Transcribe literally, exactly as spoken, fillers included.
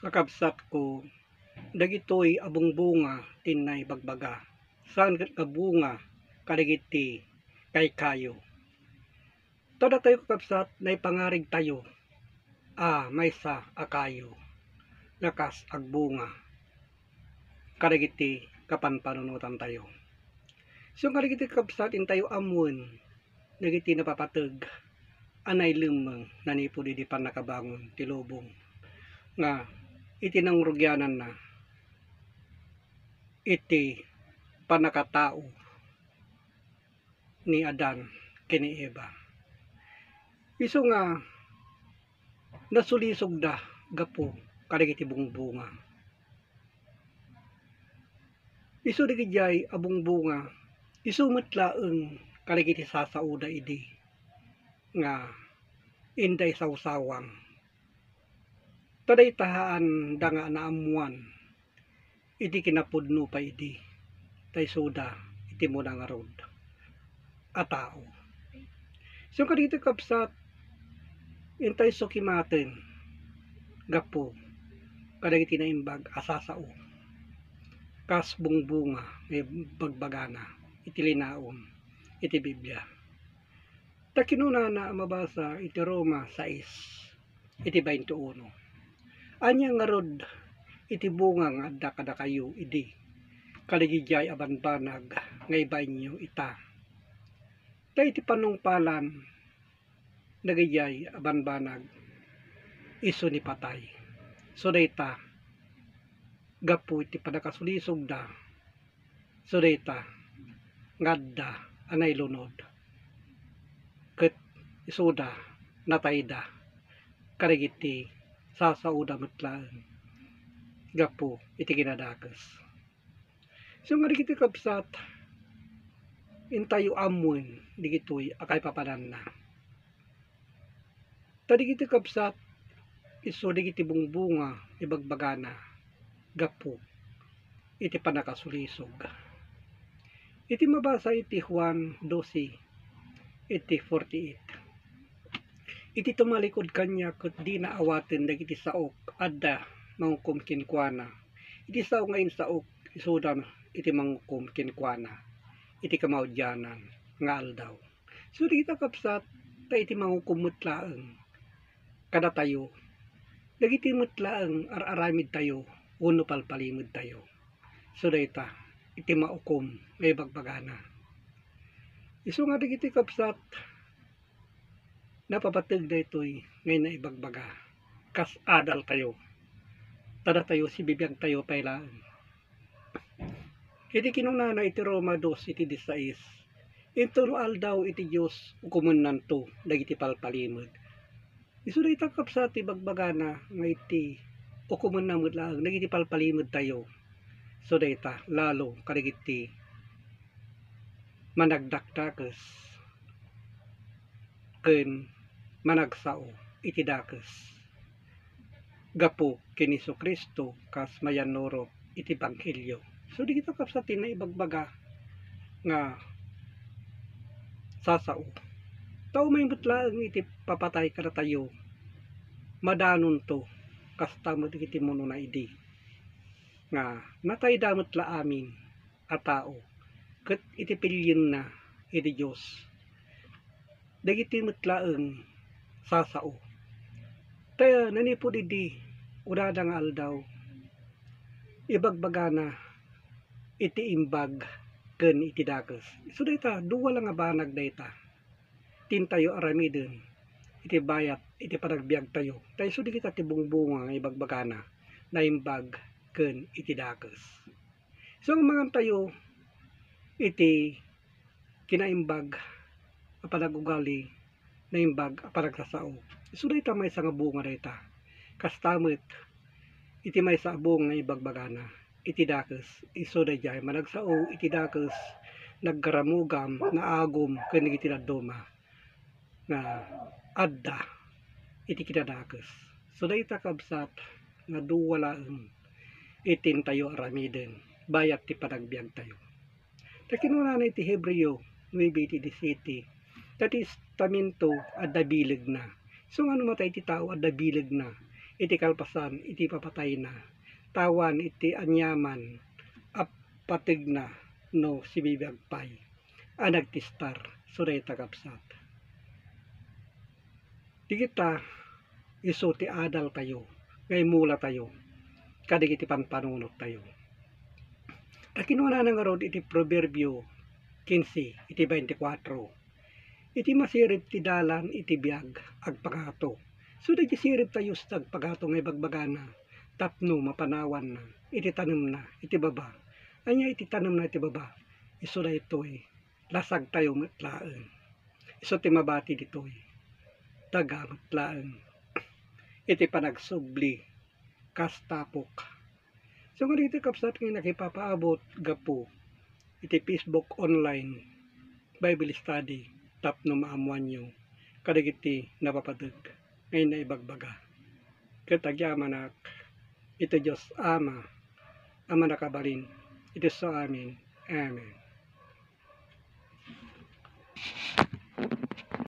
Kakabsatko, dagitoy a bungbunga ti naibagbaga, saan ket nga bunga kadagiti kaykayo. Ta datayo, kakabsat, naipangarigtayo a maysa a kayo nga kas agbunga kadagiti kapanpanunotantayo. So, kadagiti, kakabsat, intayo ammoen dagiti napapateg a nailemmeng nanipud idi pannakabangon ti lubong nga iti nangrugiananna iti pannakatao ni Adan ken ni Eva. Isu nga nasulisogda gapu kadagiti bungbunga. Isu dagidiay a bungbunga, isu met laeng kadagiti sasaoda idi nga inday sawsawang. Ta dayta haanda nga naammoan iti kinapudno pay idi, ta isuda iti muna ngarud a tao. So, kadagiti, kabsat, intay sukimaten gapu kadagiti naimbag a sasao kas bungbunga nga ibagbagana iti linaon iti Biblia. Ta kinunana a mabasa iti Roma sais, iti baintiuno, "Ania ngarud iti bunga nga adda kadakayo idi kadagidiay a banbanag nga ibainyo ita? Ta iti panungpalan dagidiay a banbanag, isu ni patay." So dayta, gapu iti pannakasulisogda, so dayta nga adda a nailunod, ket isuda natayda kadagiti sasaoda met laeng gapu iti kinadakes. So nga dagiti, kabsat, intayo ammoen dagitoy a kaipapananna. Ta dagiti, kabsat, isu dagiti bungbunga ibagbagana gapu iti pannakasulisog. Iti mabasa iti Juan doce, iti forty-eight, "Iti tumalikod kaniak ket dina awaten dagiti saok adda mangukom kenkuana. Iti sao nga insaok, isuda iti mangukom kenkuana iti kamaudianan nga aldaw." So, dagita, kabsat, ta iti mangukom met laeng kadatayo, dagiti met laeng ar-aramidtayo wenno palpalimedtayo. So, dayta iti maukom nga ibagbagana. Isu nga dagiti, kabsat, napapateg daytoy nga naibagbaga kas adaltayo. Ta datayo, sibibiagtayo pay laeng. Iti kinunana iti Roma dos iti disais, "Intono aldaw iti Dios, ukomennanto dagiti palpalimed." Isu dayta, kabsat, ti bagbagana nga iti ukomenna met laeng dagiti palpalimedtayo. So dayta, lalo kadagiti managdakdakes ken managsao iti dakes gapu ken Jesu-Cristo kas mayannurot iti ebanghelio. So, dagita, kabsat, ti naibagbaga nga sasao. Ta umay met laeng iti papatay kadatayo, madanonto, kasta met iti munona idi nga natayda met la amin a tao, ket iti pilienna iti Dios, dagiti met laeng sasao. Ta nanipud idi udada nga aldaw, ibagbagana iti imbag ken iti dakes. Isu dayta, dua la nga banag dayta ti intayo aramiden iti bayat iti panagbiagtayo. Ta isu dagita ti bungbunga nga ibagbagana, naimbag ken iti dakes. So, mangantayo iti kinaimbag a panag-ugali, naimbag a panagsasao. Isu dayta maysa nga bunga dayta. Kasta met iti maysa a bunga nga ibagbagana iti dakes. Isu daydiay managsao iti dakes, naggaramugam, naagum ken dagiti dadduma nga adda iti kinadakes. So, dayta, kabsat, nga dua laeng iti intayo aramiden bayat ti panagbiagtayo. Ta kinunana iti Hebreo nuebe iti disiete, "Ta ti Testamento adda bilegna." So, nga no matay ti tao, adda bilegna. iti kalpasan iti ipapatayna, ta awan iti aniaman a pategna no sibibiag pay a nagtistar. So dayta, kabsat, dagita isu ti adaltayo nga imulatayo kadagiti pampanunotyo. Ta kinunana ngarud iti Proverbio kinse iti baintikwatro, "Iti masirib ti dalan iti biag, agpagato." So, daydi siribtayo sa agpagato nga ibagbagana tapno mapanawanna iti tanemna iti baba. Ania iti tanemna iti baba? Isu daytoy, lasagtayo met laeng. Isu ti mabati ditoy. Daga met laeng iti panagsubli kas tapok. So, nga ditoy, kabsat, nga nakipapaabot gapu iti Facebook online Bible study tapno maammoanyo kadagiti napapadeg nga inna ibagbaga. Ket agyamanak iti Dios Ama a Mannakabalin iti isu amin. Amen.